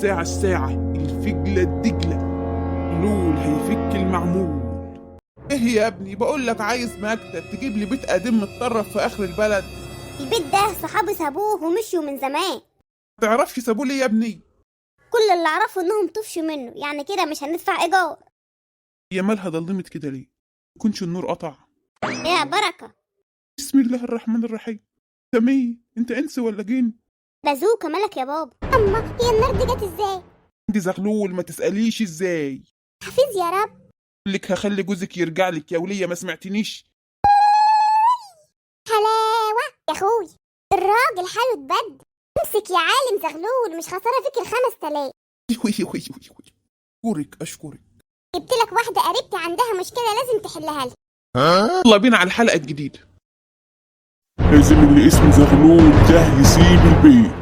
ساعة الساعة الفجلة الدجلة لول هيفك المعمول. ايه يا ابني، بقول لك عايز مكتب، تجيب لي بيت قديم متطرف في اخر البلد. البيت ده صحابي سابوه ومشيوا من زمان. تعرفش سابوه ليه يا ابني؟ كل اللي اعرفه انهم طفشوا منه، يعني كده مش هندفع ايجار. يا مالها ضلمت كده ليه؟ كنش النور قطع. يا بركة. بسم الله الرحمن الرحيم. تمام، انت انس ولا جن؟ بازوكا مالك يا بابا؟ اما هي النار دي جت ازاي؟ انت زغلول ما تسأليش ازاي. حفيظ يا رب. لك هخلي جوزك يرجع لك يا وليه، ما سمعتنيش؟ حلاوة يا اخوي، الراجل حاله اتبدل. امسك يا عالم زغلول، مش خسارة فيك ال5000. اشكرك اشكرك. جبت لك واحدة قريبتي عندها مشكلة لازم تحلها لها. يلا بينا على الحلقة الجديدة. لازم اللي اسمه زغلول ده يسيب البيت.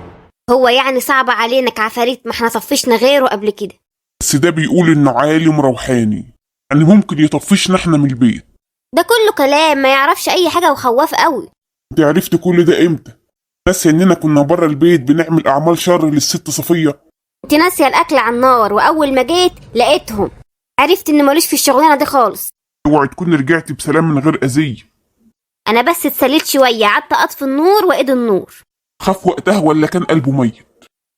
هو يعني صعب علينا كعفاريت، ما احنا طفشنا غيره قبل كده. بس ده بيقول انه عالم روحاني، يعني ممكن يطفشنا احنا من البيت. ده كله كلام، ما يعرفش اي حاجة وخواف قوي. انت عرفت كل ده امتى؟ بس اننا كنا بره البيت بنعمل اعمال شر للست صفية. انت ناسيه الاكل على النار، واول ما جيت لقيتهم عرفت ان ماليش في الشغلانة دي خالص. اوعي تكون رجعت بسلام من غير اذية. انا بس اتسليت شوية، قعدت اطفي النور وايد النور. خاف وقتها ولا كان قلبه ميت؟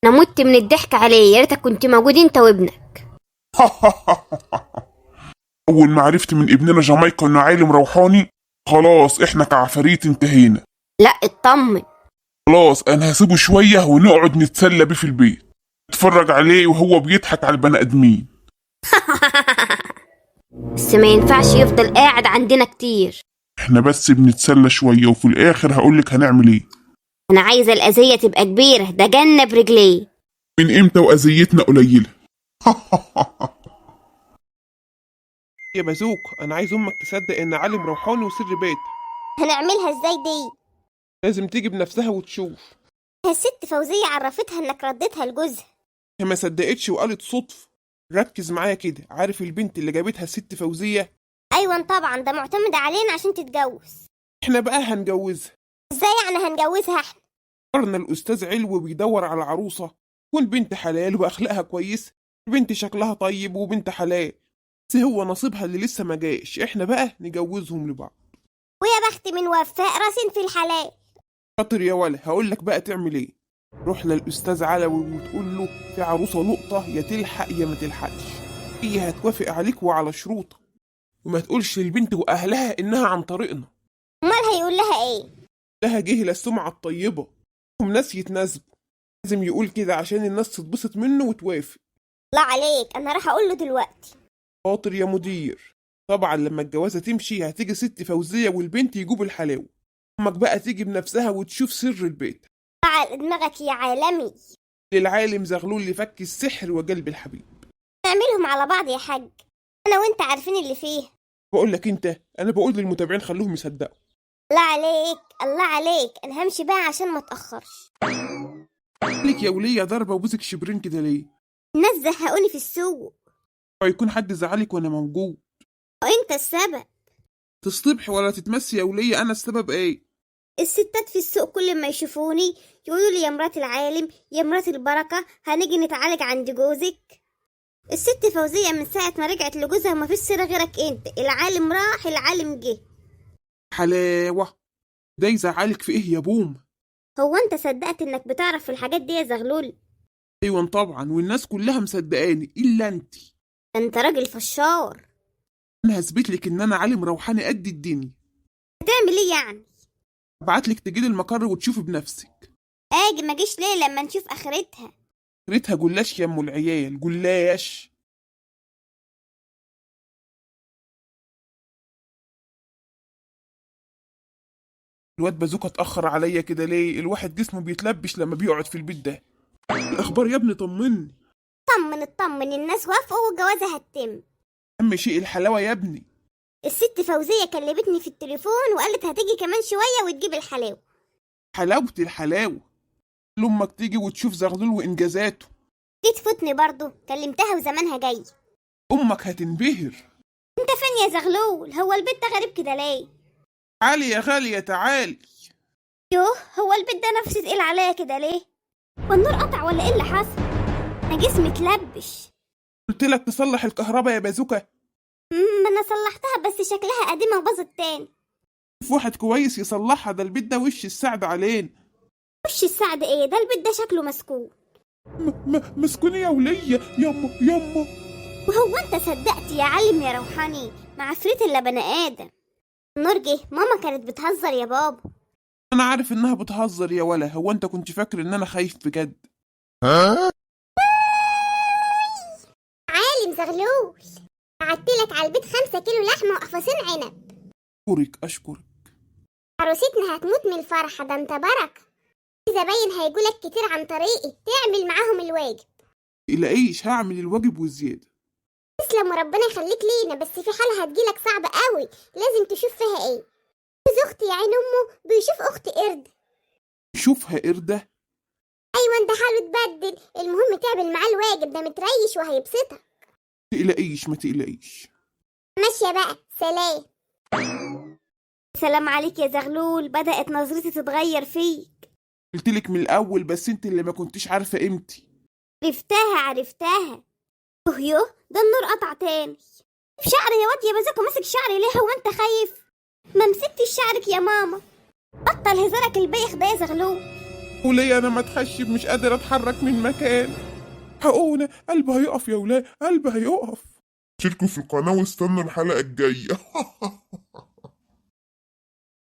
انا مت من الضحك عليه، يا ريتك كنت موجود انت وابنك. اول ما عرفت من ابننا جامايكا انه عالم روحاني، خلاص احنا كعفاريت انتهينا. لا اطمن. خلاص انا هسيبه شوية ونقعد نتسلى بيه في البيت، نتفرج عليه وهو بيضحك على البني ادمين. بس ما ينفعش يفضل قاعد عندنا كتير. احنا بس بنتسلى شوية وفي الاخر هقولك هنعمل ايه. انا عايزه الاذية تبقى كبيرة، ده جنة برجليه. من امتى واذيتنا قليله؟ يا بازوك، انا عايز امك تصدق ان عالم روحاني وسر بيت. هنعملها ازاي دي؟ لازم تيجي بنفسها وتشوف. الست فوزية عرفتها انك رديتها لجوزها. هي ما صدقتش وقالت صدفة. ركز معايا كده، عارف البنت اللي جابتها الست فوزية؟ ايوه طبعا، ده معتمد علينا عشان تتجوز. احنا بقى هنجوزها. ازاي يعني هنجوزها احنا؟ قرنا الاستاذ علو بيدور على عروسة تكون بنت حلال واخلاقها كويس، بنت شكلها طيب وبنت حلال، بس هو نصيبها اللي لسه ما جاش. احنا بقى نجوزهم لبعض. ويا بخت من وفاء راسين في الحلال. شاطر يا ولا. هقول لك بقى تعمل ايه. روح للاستاذ علوي وتقول له في عروسه لقطة، يا تلحق يا ما تلحقش، هي هتوافق عليك وعلى شروطك، وما تقولش للبنت واهلها انها عن طريقنا. امال هيقول لها ايه؟ لها جه السمعة الطيبة، هم ناس يتناسبوا، لازم يقول كده عشان الناس تتبسط منه وتوافق. لا عليك، انا راح اقول له دلوقتي. شاطر يا مدير. طبعا لما الجوازه تمشي هتيجي ست فوزيه والبنت يجوب الحلاوة. امك بقى تيجي بنفسها وتشوف سر البيت. على دماغك يا عالمي. للعالم زغلول اللي فك السحر وجلب الحبيب. نعملهم على بعض يا حاج، انا وانت عارفين اللي فيه. بقول لك انت، انا بقول للمتابعين خلوهم يصدقوا. لا عليك، الله عليك، انا همشي بقى عشان ما اتاخرش. لك يا وليه ضربه وبوزك شبرين كده ليه؟ الناس زهقوني في السوق. يكون حد زعلك وانا موجود؟ وانت السبب. تصطبحي ولا تتمسي يا وليه، انا السبب ايه؟ الستات في السوق كل ما يشوفوني يقولوا لي يا مرات العالم، يا مرات البركة، هنيجي نتعالج عند جوزك. الست فوزية من ساعة ما رجعت لجوزها ما فيش سيرة غيرك انت، العالم راح العالم جه. حلاوة، ده يزعلك في ايه يا بوم؟ هو انت صدقت انك بتعرف في الحاجات دي يا زغلول؟ ايوه طبعا، والناس كلها مصدقاني الا انت. انت راجل فشار. انا هثبت لك ان انا عالم روحاني قد الدنيا. هتعمل ايه يعني؟ ابعت لك تجيلي المقر وتشوفي بنفسك. اجي ما جيش ليه لما نشوف اخرتها؟ اخرتها جلاش يا ام العيال، جلاش. الواد بازوكا اتأخر عليا كده ليه؟ الواحد جسمه بيتلبش لما بيقعد في البيت ده. الأخبار يا ابني طمني. طمن اطمن، الناس وافقوا والجوازة هتتم. أهم شيء الحلاوة يا ابني. الست فوزية كلمتني في التليفون وقالت هتيجي كمان شوية وتجيب الحلاوة. حلاوة الحلاوة. لأمك تيجي وتشوف زغلول وإنجازاته. دي تفوتني برضو، كلمتها وزمانها جاي. أمك هتنبهر. انت فين يا زغلول؟ هو البيت ده غريب كده ليه؟ تعالي يا غالية تعالي. يوه، هو البيت ده نفسه تقيل عليا كده ليه؟ والنور قطع ولا ايه اللي حصل؟ انا جسمي اتلبش. قلت لك تصلح الكهرباء يا بازوكا. ما انا صلحتها بس شكلها قديمة وباظت تاني. في واحد كويس يصلحها، ده البيت ده وش السعد علينا. وش السعد ايه ده؟ البيت ده شكله مسكون. مسكون يا ولية، يما يما. وهو انت صدقت يا علم يا روحاني؟ مع عفريت الا بني ادم. النور جه. ماما كانت بتهزر يا بابا. انا عارف انها بتهزر يا ولا، هو انت كنت فاكر ان انا خايف بجد؟ عالم زغلول، بعتلك على البيت 5 كيلو لحمة وقفصين عنب. اشكرك اشكرك. عروستنا هتموت من الفرحة، ده انت بركة. زباين هيجولك كتير عن طريقي، تعمل معاهم الواجب. تقلقيش، هعمل الواجب والزيادة. تسلم وربنا يخليك لينا، بس في حالة هتجيلك صعبة قوي لازم تشوف فيها ايه. جوز اختي يا عين امه بيشوف اخت قرد. شوفها قردة؟ ايوه انت حاله اتبدل، المهم تعمل معاه الواجب، ده متريش وهيبسطك. تقلقيش ما تقلقيش. ماشية بقى، سلام. سلام عليك يا زغلول، بدأت نظرتي تتغير فيك. قلتلك من الاول بس انت اللي ما كنتيش عارفة قيمتي. عرفتها عرفتها. يوه يوه، ده النور قطع تاني. في شعري يا واد يا بازوكا، ماسك شعري ليه؟ هو انت خايف؟ ما مسكتش شعرك يا ماما. بطل هزارك البايخ ده يا زغلول. وليه انا ما اتخشب، مش قادر اتحرك من مكان. حقونا، قلبي هيقف يا ولاد، قلبي هيقف. شاركوا في القناة واستنوا الحلقة الجاية.